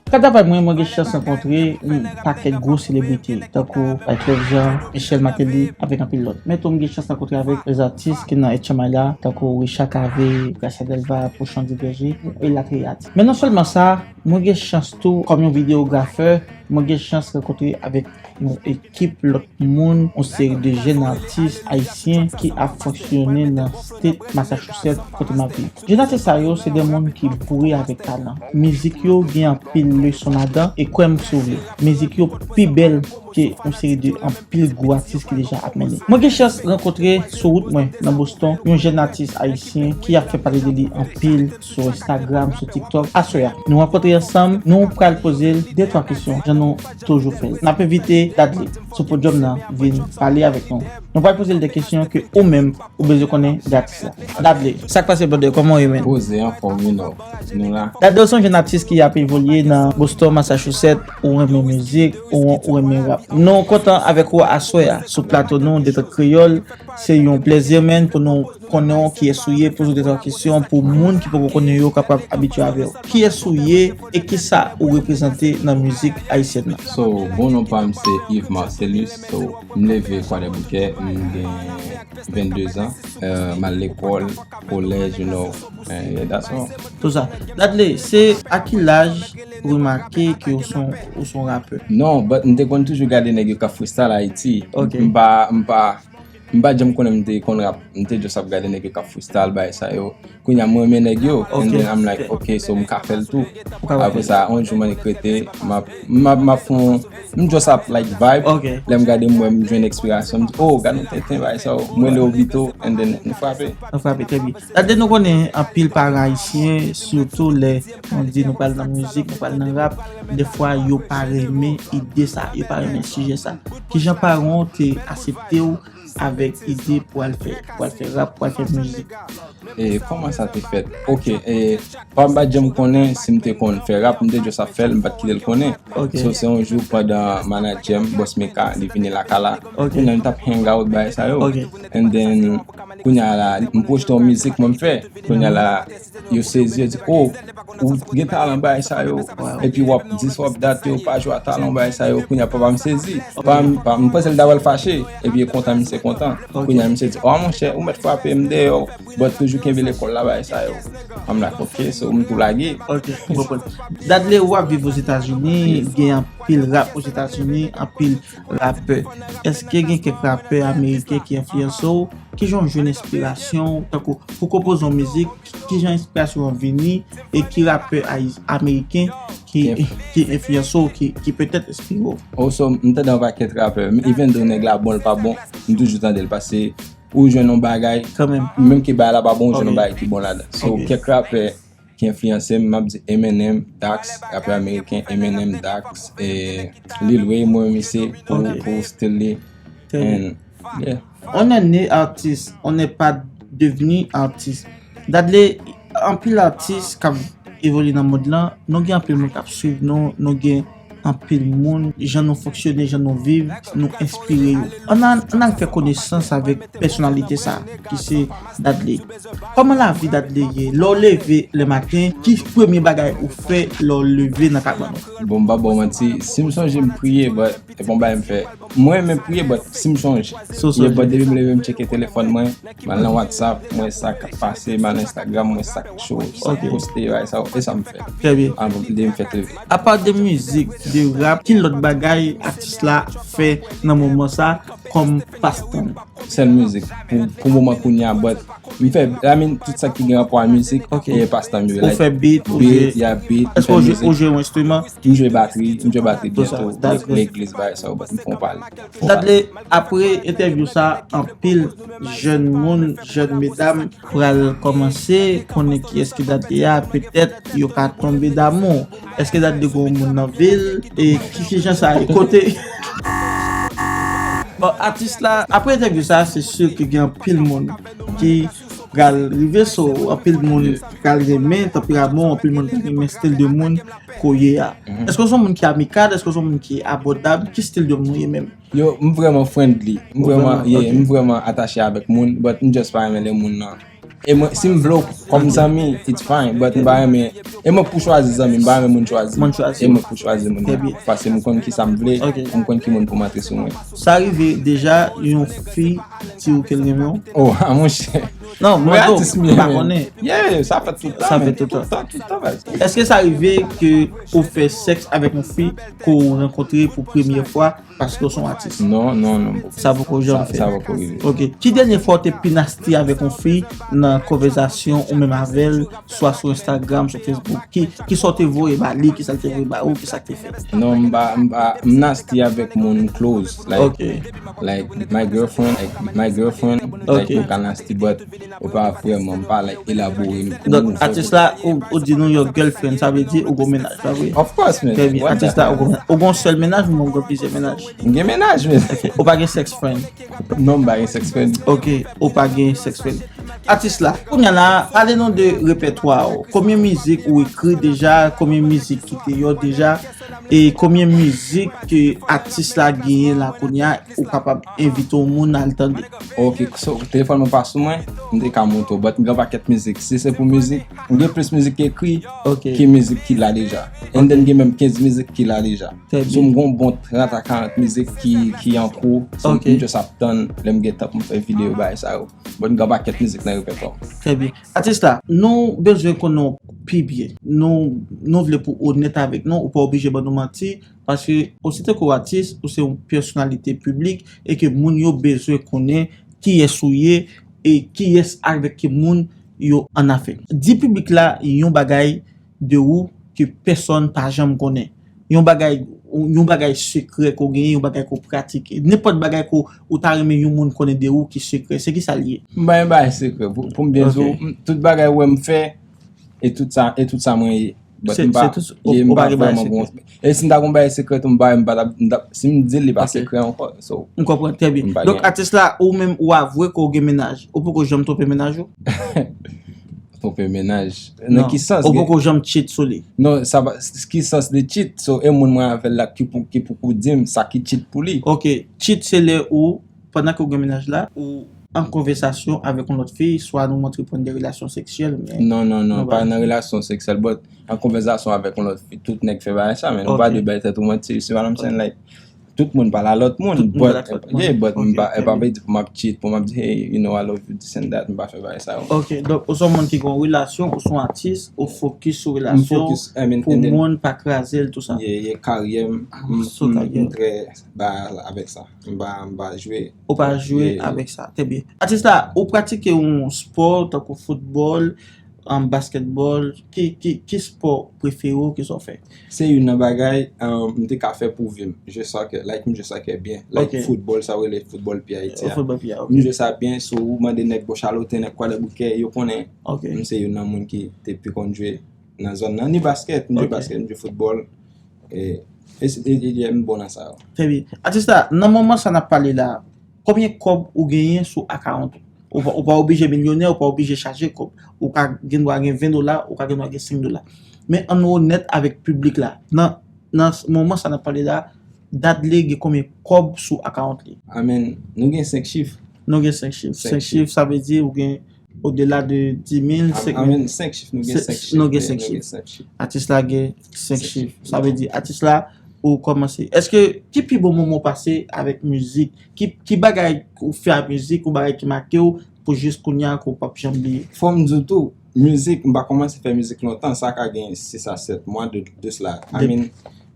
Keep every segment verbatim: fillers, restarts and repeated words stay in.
Nan travay mwen, mwen gen chans rankontre yon pakèt gwo selebrite, tankou Wyclef Jean, Michel Martelly, avèk anpil lòt. Men tou, mwen gen chans rankontre avèk lèzatis ki nan H M I la, tankou Richard Cavé, Gracia Delva, Pouchon Duverger, elatriye. Men non sèlman sa, mwen gen chans tou, kòm yon videografè, mwen gen chans rankontre avèk yon ekip lòt moun, yon seri de jèn atis ayisyen ki ap fonksyone nan state Massachusetts kote m ap viv. Jèn atis sa yo, se de moun ki boure avèk talan. Mizik yo gen anpil leson ladan, e kwè m si w vle, mizik yo pi bèl ke yon seri de anpil gwo atis ki deja ap mennen. Mwen gen chans rankontre sou wout mwen nan Boston yon jèn atis ayisyen ki ap fè pale de li anpil sou Instagram, sou TikTok. Aswè a, nou rankontre ansanm, nou pral poze l de twa kesyon, jan nou toujou fè l. N ap envite Dadley sou podyòm nan vin pale avèk nou. Nou pral poze l de kesyon ke ou menm ou bezwen konnen de atis la. Dadley, sa k pase, brother? Kòman w ye, man? Poze, anfòm, you know. Nou la. Dadley, w se yon jèn atis ki ap evolye nan Boston, Massachusetts, ou renmen mizik, ou, ou renmen rap. Nou kontan avèk ou aswè a sou plato nou, Detant Kreyòl. Se yon plezi, man, pou nou konnen w, kiyès ou ye, poze w de twa kesyon pou moun ki poko konnen yo kapab abitye avè w. Kiyès ou ye e kisa ou reprezante nan mizik ayisyèn nan? So, bon non pa m se Yves Marcellus. So, m leve Kwadèboukè, m gen vennde zan, euh, m al lekòl, kolèj, you know, and yeah, that's all. Tout sa. Dadley, se a ki laj ou remake ke ou se yon, ou se yon rapè? Non, but m te konn toujou gade nèg yo k ap freestyle Ayiti. Ok. M pa, m pa, m pa janm konnen m te konn rap. M te just ap gade nèg yo k ap freestyle, bagay sa yo. Kounye a, mwen renmen nèg yo. Ok. And then I'm like, ok, so m ka fè l tou. Ou ka fè l. Apre sa, yon jou m annik rete, m ap, m ap, m ap fè yon, m just ap, like, vibe. Ok. Lè m gade, m wè m jwenn enspirasyon, m di, oh, gad yon tenten, bagay sa yo. M rele Obito, and then nou frape. Nou frape, trè byen. Dadley, nou konnen anpil paran ayisyen, sitou lè nou di nou pral nan mizik, nou pral nan rap, dèfwa yo pa renmen ide sa, yo pa renmen sijè sa. Kijan paran w te aksepte w avèk ide pou al fè, pou al fè rap, pou al fè mizik? E kòman sa te fèt? Ok, e pa m pa t janm konnen si m te konn fè rap, m te just ap fè l, m pa t kite l konnen. Ok. So, se yon jou pandan manadjè m, Boss Meka, li vini lakay la. Ok. Kounye a nou t ap hang out, bagay sa yo. Ok. And then, kounye a la, m pwojte yon mizik mwen m fè. Kounye a la, yo sezi, yo di, oh, ou gen talan bagay sa yo. Wow. Epi w ap dis, w ap dat, yo pa jwe a talan bagay sa yo. Kounye a papa m sezi. Ok. Pa m, pa, m panse l ta pral fache. Epi e kontan, misye kontan. Ok. Kounye a misye di, oh, monchè, ou mèt frape m deyò. But toujou kenbe lekòl la, bagay sa yo. I'm like, ok, so m tou lage. Ok, m konprann. Dadley, w ap viv Ozetazini, yes, gen anpil rap Ozetazini, anpil rapè. Èske gen kèk rapè ameriken ki enfliyanse w? Kijan w jwenn enspirasyon w? Tankou, pou konpoze yon mizik, kijan enspirasyon an vini? E ki rapè ayi-, ameriken ki, ki enfliyanse w, ki, ki petèt enspire w? Oh, so, m tande yon pakèt rapè. Even though nèg la bon, l pa bon, m toujou tande l pase ou jwenn yon bagay, kanmenm, menm ke bagay la pa bon, ou jwenn yon bagay ki bon ladan. So, kèk rapè ki enfliyanse m, m ap di Eminem, Dax, rapè ameriken, Eminem, Dax, e Lil Wayne, mwen renmen misye pou, pou stil li. And, yeah. On est né artiste, on n'est pas devenu artiste. Dadley, anpil atis k ap evolye nan mond lan, nou gen anpil moun k ap swiv nou, nou gen anpil moun, jan nou fonksyone, jan nou viv, nou enspire yo. Ann al, ann al fè konesans avèk pèsonalite sa, ki se Dadley. Kòman lavi Dadley ye? Lè w leve lè maten, ki premye bagay ou fè lè w leve nan kabann ou? Bon, m pa ba w manti, si m sonje m priye, but e pa yon bagay m fè. Mwen renmen priye, but si m sonje. Si w sonje. Yeah, but depi m leve, m tcheke telefòn mwen, m al nan WhatsApp, m wè sa k ap pase, m al nan Instagram, m wè sa k cho, sa k poste, bagay sa yo, e sa m fè. Trè byen. Anvan, depi m fèk leve. Apa de mizik, de rap, ki lòt bagay atis la fè nan moman sa kòm pastan? Sèl mizik. Pou, pou moman kounye a, but m fè, I mean, tout sa ki gen rapò a mizik, e pastan m yo. Ou fè beat, ou jwe, yeah, beat, m fè mizik. Èske ou jwe, ou jwe yon enstriman? M jwe batri, m jwe batri byen tou. Legliz, bagay sa yo, but m fè yon pale. Dadley, apre entèvyou sa, anpil jèn moun, jèn medam pral kòmanse konnen kiyès ki Dadley a, petèt yo ka tonbe damou. Èske Dadley gen yon moun nan vi l? E ki, ki jan sa ye? Kote? Bon, atis la, apre entèvyou sa, se si ke gen anpil moun ki pral rive sou ou, anpil moun pral renmen tanperaman w, anpil moun pral renmen stil de moun ke w ye a. Èske w se yon moun ki amikal? Èske w se yon moun ki abòdab? Ki stil de moun ou ye menm? Yo, m vrèman friendly. M vrèman, yeah, m vrèman atache avèk moun, but m just pa renmen lè moun nan E mwen, si m vle w kòm zanmi, it's fine. But m pa renmen, e mwen pou chwazi zanmi, m pa renmen moun chwazi. Moun chwazi. E mwen pou chwazi moun nan. Paske m konn ki sa m vle, m konn ki moun pou m antre sou mwen. Sa rive deja yon fi di w ke l renmen w? Oh, a monchè. Non, mwen atis m pa konnen. Yeah, sa fèt tout tan. Sa fèt tout tan. Tout tan, tout tan. Èske sa rive ke ou fè sèks avèk yon fi ke w rankontre pou premye fwa paske w se yon atis? Non, non, non. Sa poko janm fèt? Sa poko rive. Ok. Ki dènye fwa w te pi nasty avèk yon fi nan konvèsasyon ou menm avè l, swa sou Instagram, sou Facebook? Ki, ki sa w te voye ba li, ki sa l te voye ba ou, ki sa k te fèt? Non, m pa, m pa, m nasty avèk moun close. Like, like my girlfriend, like my girlfriend, like nou ka nasty, but ou pa vrèman, m pa like elabore. Donk, atis la, ou, ou di nou yon girlfriend, sa vle di ou gon mennaj, pa vre? Of course, man. Trè byen. Atis la, ou gon, ou gon sèl mennaj ou gon plizyè mennaj? M gen mennaj, men. Ou pa gen sex friend? Non, m pa gen sex friend. Ok, ou pa gen sex friend. Atis la, kounye a la, pale nou de repètwa ou. Konbyen mizik ou ekri deja? Konbyen mizik ki deyò deja? E konbyen mizik ke atis la genyen la kounye a ou kapab envite yon moun al tande? Ok, so, telefòn mwen pa sou mwen, m te ka montre w, but m gen yon pakèt mizik. Si se pou mizik, m gen plis mizik ki ekri ke mizik ki la deja. And then gen menm kenz mizik ki la deja. So, m gen yon bon trant a karant mizik ki, ki an kou. So, m just ap tann lè m gen tan pou m fè videyo bagay sa yo. But m gen yon pakèt mizik nan repètwa m. Trè byen. Atis la, nou bezwen konnen w pi byen. Nou, nou vle pou w onèt avèk nou, ou pa oblije ban nou manti, paske ou se tankou atis, ou se yon pèsonalite piblik, e ke moun yo bezwen konnen kiyès ou ye, e kiyès avèk ki moun yo annafè. Di piblik la yon bagay de ou ke pèsonn pa janm konnen. Yon bagay, yon bagay sekrè ke w genyen, yon bagay ke w pratike. Nenpòt bagay ke w, ou ta renmen yon moun konnen de ou ki sekrè. Se ki sa l ye? M pa gen bagay sekrè. Pou, pou m byen di w, m, tout bagay ou wè m fè, e tout sa, e tout sa mwen ye. But m pa, yeah, m pa vrèman gon. E si m ta gon bagay sekrè tou, m pa, m pa t ap, m t ap, si m di l, li pa sekrè ankò. So, m konprann trè byen. Donk, atis la, ou menm, ou avwe ke w gen mennaj. Ou poko janm twonpe mennaj ou? Twonpe mennaj. Nan ki sans? Ou poko janm cheat sou li? Non, sa pa, ki sans de cheat? So, e moun mwen avè l la ki pou, ki poko di m sa ki cheat pou li. Ok, cheat se lè ou, pandan ke w gen mennaj la, ou an konvèsasyon avèk yon lòt fi, swa nou antreprann de relasyon seksyèl, men... Non, non, non, pa nan relasyon seksyèl, but an konvèsasyon avèk yon lòt fi, tout nèg fè bagay sa, men nou pa dwe bay tèt ou manti, you see what I'm saying? Like, tout moun pale a lòt moun, but, yeah, but m pa, e pa vle di pou m ap cheat, pou m ap di, "Hey, you know, I love you, this and that," m pa fè bagay sa yo. Ok, donk, ou se yon moun ki gen yon relasyon, ou se yon atis, ou fokis sou relasyon pou moun pa kraze l, tou sa. Yeah, yeah, karyè m, m, m, m trè ba avèk sa. M pa, m pa jwe. Ou pa jwe avèk sa. Trè byen. Atis la, ou pratike yon spò tankou foutbòl, um, basketball, ki, ki, ki spò prefere w, ki sa w fè? Se youn nan bagay, um, m te ka fè pou vi m. Jwe soccer, like, m jwe soccer byen. Like, football, sa yo rele football peyi Ayiti a. Football peyi a, ok. M jwe sa byen, si w mande nèg Bò Chaloten, nèg Kwadèboukè, yo konnen m se youn nan moun ki te pi konn jwe nan zòn nan. Ni baskèt, m jwe baskèt, m jwe football. E, e, e, e, e m bon nan sa yo. Trè byen. Atis la, nan moman sa n ap pale la, konbyen kòb ou genyen sou akawont ou? Ou pa, ou pa oblije milyonè, ou pa oblije chaje kòb. Ou ka gen dwa gen ven dola, ou ka gen dwa gen senk dola. Men ann onèt avèk piblik la. Nan, nan s-, moman sa n ap pale la, Dadley gen konbyen kòb sou akawont li? Amen. Nou gen senk chif. Nou gen senk chif. Senk chif, sa vle di ou gen odela de dis mil, senk mil. Amen, senk chif, nou gen senk chif. Nou gen senk chif. Atis la gen senk chif. Sa vle di atis la ou kòmanse. Èske, ki pi bon moman w pase avèk mizik? Ki, ki bagay ou fè ak mizik, ou bagay ki make w pou jis kounye a ke w p ap janm bliye? Fò m di w tou, mizik, m pa kòmanse fè mizik lontan, sa ka gen sis a sèt mwa de, de sila. I mean,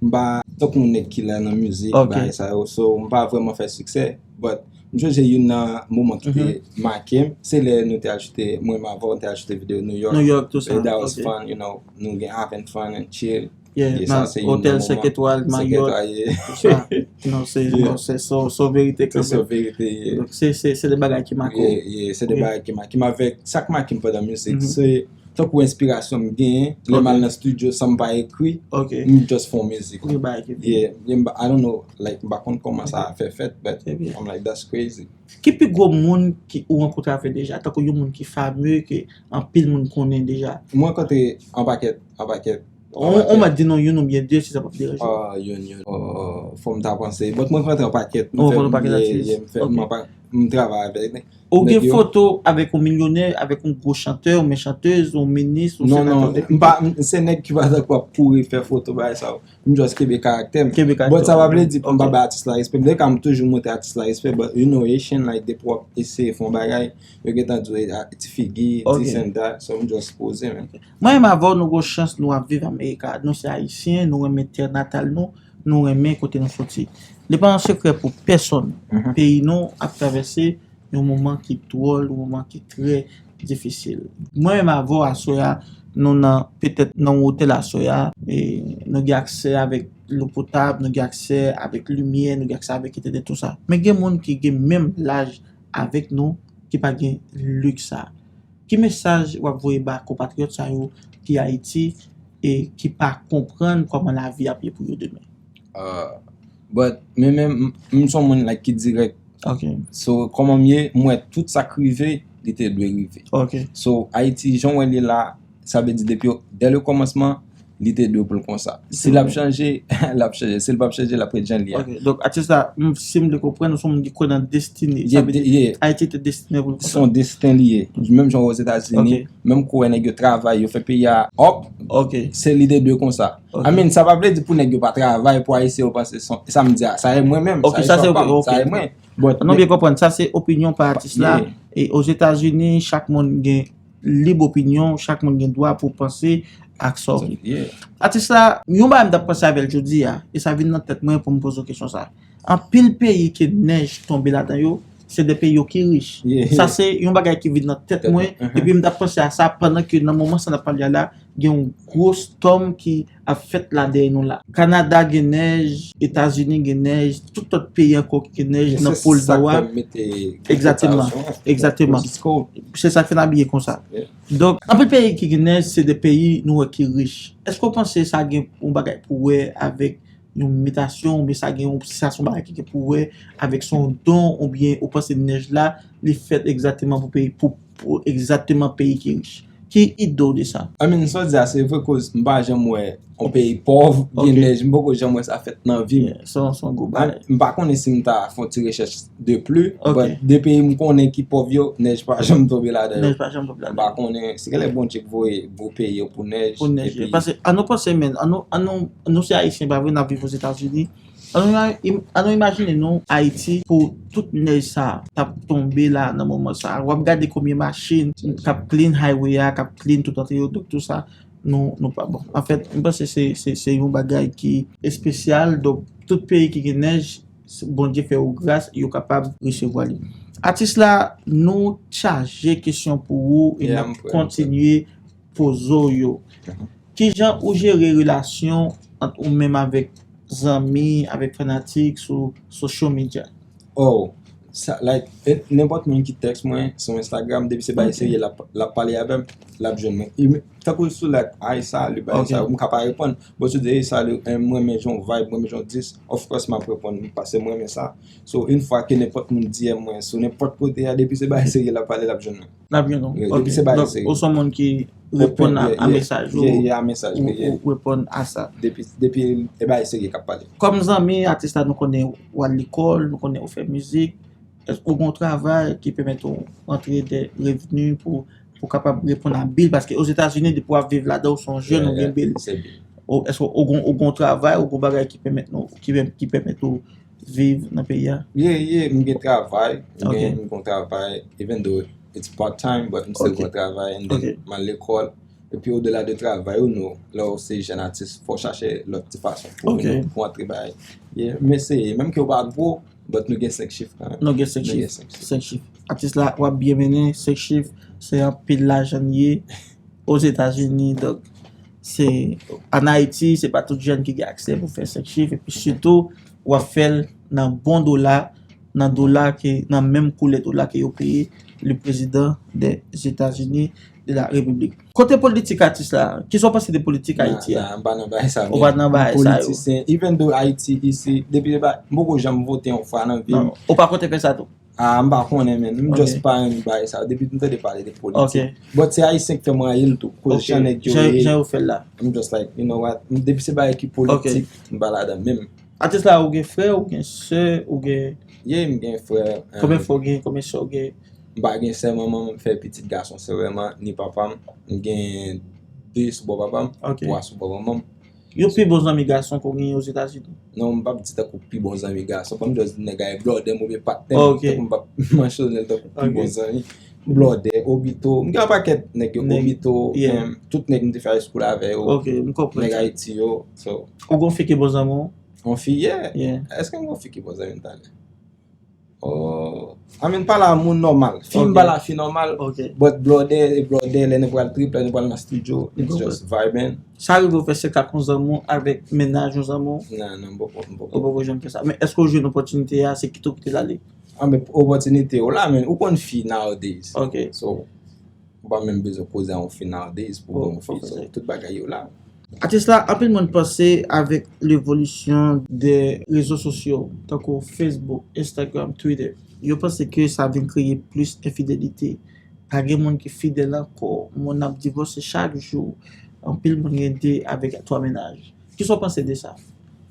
m pa tankou yon nèg ki la nan mizik, bagay sa yo, so, m pa vrèman fè siksè, but m sonje youn nan moman ki te make m, se lè nou te ajoute, mwen menm avè w, nou te ajoute videyo New York. New York, tou sa. That was fun, you know, nou gen having fun and chill. Yeah, nan otèl senk etwal, Marriott, tou sa. Non, se, non, se, se, se verite kanmenm. Se verite, yeah. Donk, se, se, se de bagay ki make w. Yeah, yeah, se de bagay ki make m avèk, sa k make m pandan mizik, se tankou enspirasyon m genyen, lè m al nan studio san m pa ekri, m just fè yon mizik. Yeah, yeah, m pa, I don't know, like, m pa konn kòman sa fè fèt, but I'm like, that's crazy. Ki pi gwo moun ki ou rankontre avè deja, tankou yon moun ki fame, ke anpil moun konnen deja? Mwen rankontre yon pakèt, yon pakèt. On, on mèt di non youn oubyen de, si sa p ap deranje w. Ah, youn, youn. Oh, fò m ta panse. But mwen rankontre yon pakèt. M fè, yeah, yeah, m fè, m pa, m travay avèk nèg yo. Ou gen foto avèk yon milyonè, avèk yon gwo chantè, yon men chantèz, yon minis, yon senatè, yon depite? Non, non, m pa, m, se nèg ki pa tankou ap kouri fè foto bagay sa yo. M just kenbe karaktè m. Kenbe karaktè w. But sa pa vle di pou m pa bay atis la respè. M de ka m toujou montre atis la respè, but you know, Haitian, like, depi w ap eseye fè yon bagay, yo gentan di w, "Ah, ti figi, this and that." So m just poze, man. Mwen menm avè w, nou gen chans, nou ap viv Amerika. Nou se Ayisyen, nou renmen tè natal nou, nou renmen kote nou soti. Li pa yon sekrè pou pèsonn. Peyi nou ap travèse yon moman ki dwòl, yon moman ki trè difisil. Mwen menm avè w aswè a, nou nan, petèt nan yon otèl aswè a, e nou gen aksè avèk dlo potab, nou gen aksè avèk limyè, nou gen aksè avèk entènèt, tou sa. Men gen moun ki gen menm laj avèk nou ki pa gen liks sa. Ki mesaj w ap voye ba konpatriyòt sa yo ki Ayiti e ki pa konprann kòman lavi ap ye pou yo demen? Ah, but, men menm, m, m se yon moun, like, ki dirèk. Ok. So, kòman m ye, m wè tout sa k rive, li te dwe rive. Ok. So, Ayiti, jan w wè l ye la, sa vle di depi, dès le commencement, li te dwe pou l konsa. Si l ap chanje, l ap chanje. Si l p ap chanje, l ap ret jan l ye a. Ok, donk, atis la, m, si m byen konprann, ou se yon moun ki kwè nan destine. Sa vle di, Ayiti te destine pou l konsa. Se yon desten li ye. Menm jan Ozetazini, menm kou w wè nèg yo travay, yo fè peyi a up, se li te dwe konsa. Ok. I mean, sa pa vle di pou nèg yo pa travay, pou Ayisyen yo panse son, sa m di a, sa e mwen menm, sa e chwa pa m, sa e mwen. But, nou byen konprann, sa se opinyon pa atis la. E Ozetazini, chak moun gen lib opinyon, chak moun gen dwa pou panse ak sa w vle. Atis la, yon bagay m t ap panse avè l jodi a, e sa vin nan tèt mwen pou m poze w kesyon sa. Anpil peyi ke nèj tonbe ladan yo, se de peyi yo ki rich. Sa se yon bagay ki vin nan tèt mwen, epi m t ap panse a sa pandan ke nan moman sa n ap pale a la, gen yon gwo stòm ki ap fèt la dèyè nou la. Kanada gen nèj, Etazini gen nèj, tout lòt peyi ankò ki gen nèj nan pòl nò a. Egzakteman, egzakteman. Se sa k fè n abiye konsa. Donk, anpil peyi ki gen nèj, se de peyi nou wè ki rich. Èske w panse sa gen yon bagay pou wè avèk yon mitasyon, oubyen sa gen yon, si sa se yon bagay ki gen pou wè avèk se yon don, oubyen ou panse nèj la, li fèt egzakteman pou peyi, pou, pou egzakteman peyi ki rich? Ki ide w de sa? I mean, sa w di a se vre, koz m pa janm wè yon peyi pòv gen nèj, m poko janm wè sa fèt nan vi m. Yeah, se yon, se yon gwo bagay. M pa konnen si m ta fè yon ti rechèch de pli, but de peyi m konnen ki pòv yo, nèj pa janm tonbe ladan yo. Nèj pa janm tonbe ladan yo. M pa konnen, se genlè Bondye k voye gwo peyi yo pou nèj. Pou nèj, epi paske, an nou panse, men, an nou, an nou, nou se Ayisyen, pa vre, n ap viv Ozetazini. An nou ima-, im-, an nou imajine nou, Ayiti, pou tout nèj sa t ap tonbe la nan moman sa. W ap gade konbyen machin k ap clean highway a, k ap clean tout antre yo, donk tou sa, nou, nou pa bon. Anfèt, m panse se, se, se yon bagay ki espesyal, donk tout peyi ki gen nèj, Bondye fè yo gras, yo kapab resevwa li. Atis la, nou chaje kesyon pou ou e n ap kontinye poze w yo. Kijan ou jere relasyon ant ou menm avèk zanmi, avèk fanatik sou social media? Oh, sa, like, e, nenpòt moun ki tèks mwen sou Instagram, depi se bagay serye l ap, l ap pale avè m, l ap jwenn mwen. E, tankou sou, like, "Ay, salut, bagay sa yo," m ka pa reponn. But si w di, "Hey, salut, eh, mwen renmen jan w vibe, mwen renmen jan w dis," of course, m ap reponn, paske mwen renmen sa. So, yon fwa ke nenpòt moun D M mwen, sou nenpòt kote a, depi se bagay serye l ap pale, l ap jwenn mwen. L ap jwenn ou. Wi, depi se bagay serye. Donk, ou se yon moun ki reponn a, a mesaj ou, yeah, yeah, a mesaj mwen, yeah, ou reponn a sa. Depi, depi e bagay serye k ap pale. Kòm zanmi, atis la, nou konnen w al lekòl, nou konnen ou fè mizik. Èske ou gen yon travay ki pèmèt ou antre de revni pou, pou kapab reponn a bil? Paske Ozetazini, depi w ap viv ladan, ou se yon jèn, ou gen bil. Yeah, yeah, se bil. Ou, èske ou gen, ou gen yon travay, ou gen yon bagay ki pèmèt nou, ki pèm-, ki pèmèt ou viv nan peyi a? Yeah, yeah, m gen travay, m gen, m gen yon travay, even though it's part time, but m still gen yon travay, and then m al lekòl. Epi odela de travay, ou know, lè w se jèn atis, fò w chache lòt ti fason pou, pou antre bagay. Yeah, m eseye, menm ke w pa gwo, but nou gen senk chif kanmenm. Nou gen senk chif. Nou gen senk chif. Senk chif. Atis la, w ap byen mennen, senk chif, se anpil lajan l ye. Ozetazini, donk, se, ann Ayiti, se pa tout jèn ki gen aksè pou fè senk chif, epi sitou, w ap fè l nan bon dola, nan dola ke, nan menm koulè dola ke yo peye le président des États-Unis de la République. Kote politik atis la, kisa w panse de politik Ayiti a? Nah, nah, m pa nan bagay sa yo. Ou pa nan bagay sa yo. M politisyen, even though Ayiti isi, depi se pa, m poko janm vote yon fwa nan vi m. Non, ou pa konte fè sa tou? Ah, m pa konnen, men. M just pa renmen bagay sa yo. Depi m tande pale de politik. But se Ayisyen k fè m rayi l tou. Koz jan nèg yo ye. Jan yo fè l la. I'm just like, you know what? M, depi se bagay ki politik, m pa ladan menm. Atis la, ou gen frè, ou gen sè, ou gen Yeah, m gen frè. Konbyen frè w gen? Konbyen sè w gen? M pa gen sè, manman m fè pitit gason sèlman, ni papa m. M gen de sou bò papa m, Ok. twa sou bò manman m. Yo pi bon zanmi gason ke w genyen Ozetazini? Non, m p ap di tankou pi bon zanmi gason. Pa m just di nèg a e blòdè m oubyen patnè Oh, m. ok. Tankou m p ap mansyone l tankou pi Ok. bon zanmi. Blòdè, Obito. M gen yon pakèt nèg yo, Nèg, Obito, yeah. em, tout nèg m te fè high school avè yo. Ok, m konprann Nèg sa. Ayiti yo. So, Ou gon fi ki bon zanmi w? Yon fi, yeah. Yeah. Èske m gon fi ki bon zanmi m talè? Oh, I mean, pa la moun nòmal. Fi m Ok. pa la fi nòmal. Ok. But blòdè, e blòdè, lè nou pral trip, lè nou pral nan studio, it's Ok. just vibing. Sa rive w fè sèks ak yon zanmi w, avèk mennaj yon zanmi w? Nan, nan, m poko, m Ou poko. poko janm fè sa. Men èske w jwenn opòtinite a, se kite w kite l ale? Ah, men opòtinite yo la, men ou konn fi nowadays. Ok. So, ou pa menm bezwen koze a yon fi nowadays pou Pou- gen yon pou fi. fè So, sa. Tout bagay yo la. Atis la, anpil moun panse avèk levolisyon de rezo sosyo, tankou Facebook, Instagram, Twitter, yo panse ke sa vin kreye plis enfidelite. Pa gen moun ki fidèl ankò. Moun ap divòse chak jou. Anpil moun gen de avèk twa mennaj. Kisa w panse de sa?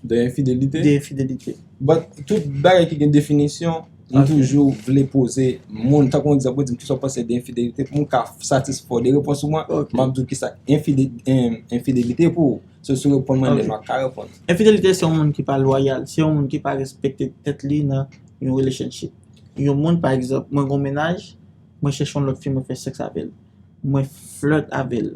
De enfidelite? De enfidelite. But tout bagay ki gen definisyon, m Ok. toujou vle poze moun, tankou yon egzanp, ou di m kisa w panse de enfidelite, pou m ka satisfè w de repons ou mwen, Ok. m ap di w kisa enfide- em, enfidelite pou ou. So, si w reponn mwen, Ok. then m ap ka reponn. Enfidelite se yon moun ki pa lwayal, se yon moun ki pa respekte tèt li nan yon relationship. Yon moun, pa egzanp, mwen gon mennaj, mwen chèche yon lòt fi, mwen fè sèks avè l. Mwen flirt avè l.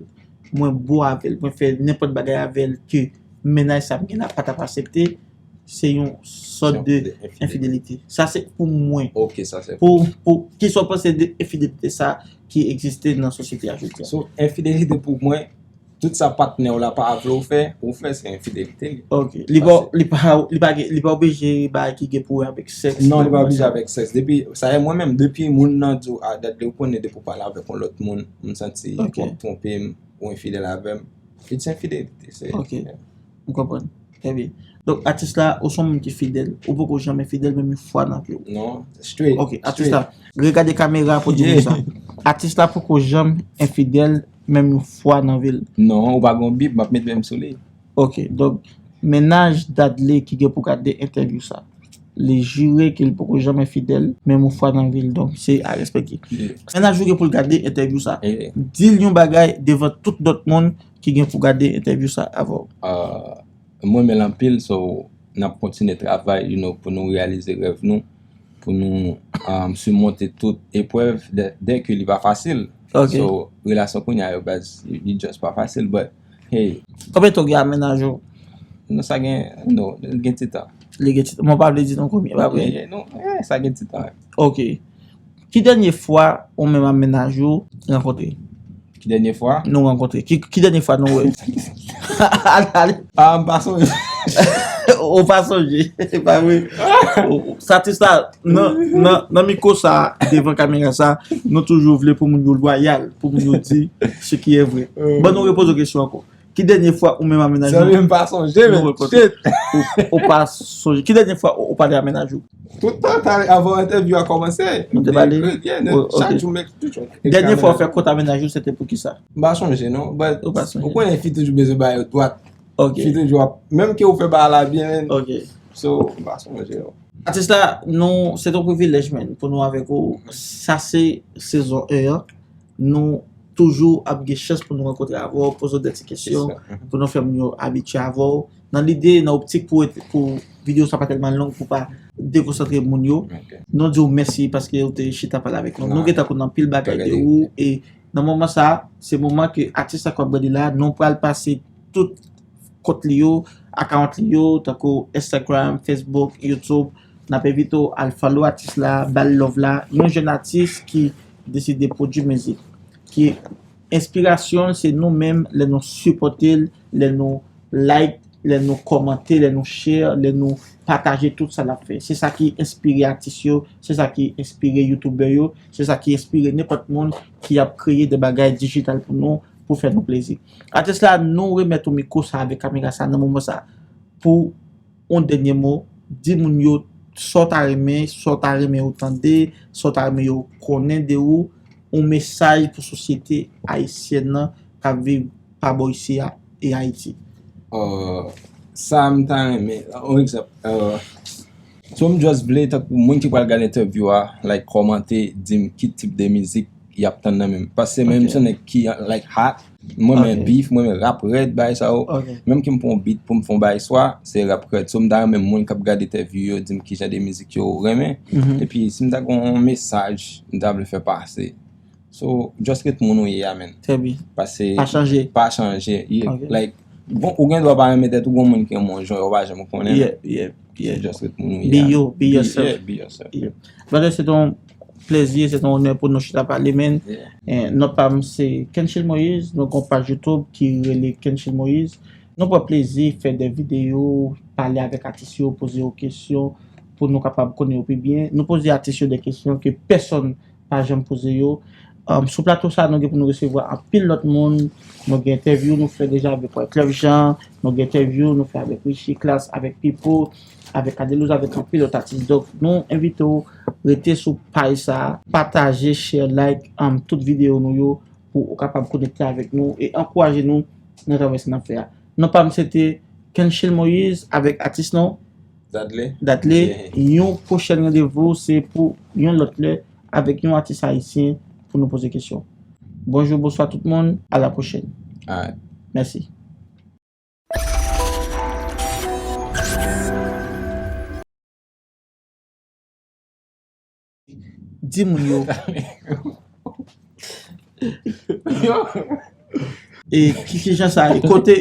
Mwen bo avè l. Mwen fè nenpòt bagay avè l ke mennaj sa m gen la pa t ap aksepte. Se yon sòt de enfidelite. Sa se pou mwen. Ok, sa se. Pou, pou, kisa w panse de enfidelite sa ki egziste nan sosyete a jodi a? So, enfidelite pou mwen, tout sa patnè w la pa vle w fè, ou fè, se enfidelite li. Ok. Li pa, li pa, li pa, gen- li pa oblije bagay ki gen pou wè avèk sèks. Non, li pa nan oblije sa. Avèk sèks. Depi, sa e mwen menm, depi moun nan di w, ah, dat li w konnen depi w pale avèk yon lòt moun, m santi Ok. w ap twonpe m, ou enfidèl avè m. It's enfidelite. Se, Ok. M konprann. Trè byen. Donk, atis la, ou se yon moun ki fidèl. Ou poko janm fidèl menm yon fwa nan vi w. Non, straight. Ok, atis Straight. la, regade kamera pou di moun sa. Atis la poko janm enfidèl menm yon fwa nan vi l. Non, ou pa gon bib, m ap met men m sou li. Ok, donk, mennaj Dadley ki gen pou gade entèvyou sa, li jire ke li poko janm enfidèl menm yon fwa nan vi l. Donk, se a respekte. Yeah. Mennaj ou gen pou l gade entèvyou sa. Yeah. Di l yon bagay devan tout dòt moun ki gen pou gade entèvyou sa avè w. Ah, mwen renmen l anpil, so n ap kontinye travay, you know, pou nou reyalize rèv nou, pou nou um, simonte tout eprèv, dè, dè ke li pa fasil. Ok. So, relasyon kounye a yo baz, li just pa fasil, but hey, Konbyen tan w gen ak mennaj ou? Non, sa gen, non, gen ti tan. Li gen ti tan. Mwen pa vle di non konbyen, pa vre? Yeah, yeah, non, yeah, sa gen ti tan. Ok. Ki dènye fwa ou menm ak mennaj ou rankontre? Ki dènye fwa? Nou rankontre. Ki, ki dènye fwa nou wè? Ale, ale. Ah, m pa sonje. Ou pa sonje, se pa vre? Ou- Sa ti sa, nan, nan, nan mikwo sa, devan kamera sa, nou toujou vle pou moun yo lwayal, pou moun yo di ce qui est vrai. Bon, nou repoze kesyon ankò. Ki dènye fwa ou menm ak mennaj ou? Zanmi m pa sonje, Nou men rekontre. Shit. Ou, ou pa sonje. Ki dènye fwa ou, ou pale ak mennaj ou? Tout tan, ta- avan entèvyou a kòmanse. Nou te pale? Yeah, Oh, chak ok. jou m met tout jou. Dènye fwa ou fè kont ak mennaj ou, se te pou ki sa? M pa sonje, non. But, Ou pa sonje. Ou konnen, fi toujou bezwen ba yo dwat. Ok. Fi toujou ap, menm ke ou fè bagay la byen, Ok. So, m pa sonje, non. Atis la, nou, se yon privilèj, men, pou nou avèk ou. Sa se sezon en an. Nou toujou ap gen chans pou nou rankontre avè w, poze w de ti kesyon, Yes, sir. Pou nou fè moun yo abitye avè w. Nan lide, nan optik pou, pou videyo sa pa tèlman long, pou pa dekonsantre moun yo. Ok. Nou di w mèsi paske w te chita pale avèk nou. Nah. Nou gentan konn anpil bagay de Bagay de- ou e nan moman sa, se moman ke atis la k ap brande la, nou pral pase tout kont li yo, account li yo, tankou Instagram, Facebook, YouTube. N ap envite w al follow atis la, ba l love la. Yon jèn atis ki deside pwodui mizik, ki enspirasyon l se nou menm, lè nou sipòte l, lè nou like, lè nou kòmante, lè nou share, lè nou pataje tout sa l ap fè. Se sa ki enspire atis yo, se sa ki enspire youtubè yo, se sa ki enspire nenpòt moun ki ap kreye de bagay dijital pou nou, pou fè nou plezi. Atis la, nou remèt ou mikwo sa avèk kamera sa nan moman sa. Pou yon dènye mo, di moun yo sa w ta renmen, sa w ta renmen yo tande, sa w ta renmen yo konnen de ou, yon mesaj pou sosyete ayisyèn nan k ap viv pa bò isi a e Ayiti. Uh, sa m ta renmen, yon egzanp, uh, So m just vle tankou moun ki pral gade entèvyou a, like, kòmante, di m ki tip de mizik y ap tann nan menm. Paske menm se nèg ki, like, hot. Mwen men beef, mwen men rap rèd, bagay sa yo. Menm ke m pran yon beat pou m fè yon bagay swa, se rap rèd. So m ta renmen moun k ap gade entèvyou yo di m ki jan de mizik yo renmen. Epi si m ta gen yon mesaj m ta vle fè pase. So, just ret moun ou ye a, man. Trè byen. Pase, pa chanje. Pa chanje. Yeah. Like, bon, ou gen dwa pa renmen tèt ou, gon moun ki renmen w jan ou pa janm konnen. Yeah, yeah, yeah. So, just ret moun ou ye a. Be you, be yourself. Yeah, be yourself. Yeah. Brother, se te yon plezi, se te yon onè pou nou chita pale, man. Yeah. Eh, non pa m se Kenchil Moïse, nou gon paj YouTube ki rele Kenchil Moïse. Nou pran plezi fè de videyo, pale avèk atis yo, poze yo kesyon pou nou kapab konnen yo pi byen. Nou poze atis yo de kesyon ke pèsonn pa janm poze yo. Um, sou plato sa, nou gen pou nou resevwa anpil lòt moun. Nou gen entèvyou nou fè deja avèk Wyclef Jean, nou gen entèvyou nou fè avèk Richie Class, avèk Pipo, avèk Adelouz, avèk anpil lòt atis. Donk, nou envite w rete sou paj sa, pataje, share, like, um, tout videyo nou yo pou ou kapab konekte avèk nou e ankouraje nou nan travay sa n ap fè a. Non pa m se te Kenchil Moïse avèk atis nou Dadley. Dadley. Yeah. Yon pwochèn randevou se pou yon lòt lè avèk yon atis ayisyen pou nou poze kesyon. Bonjou, bonswa tout moun. A la pwochèn. Alright. Mèsi. Di moun yo. Yo. E ki, ki jan sa ye? Kote?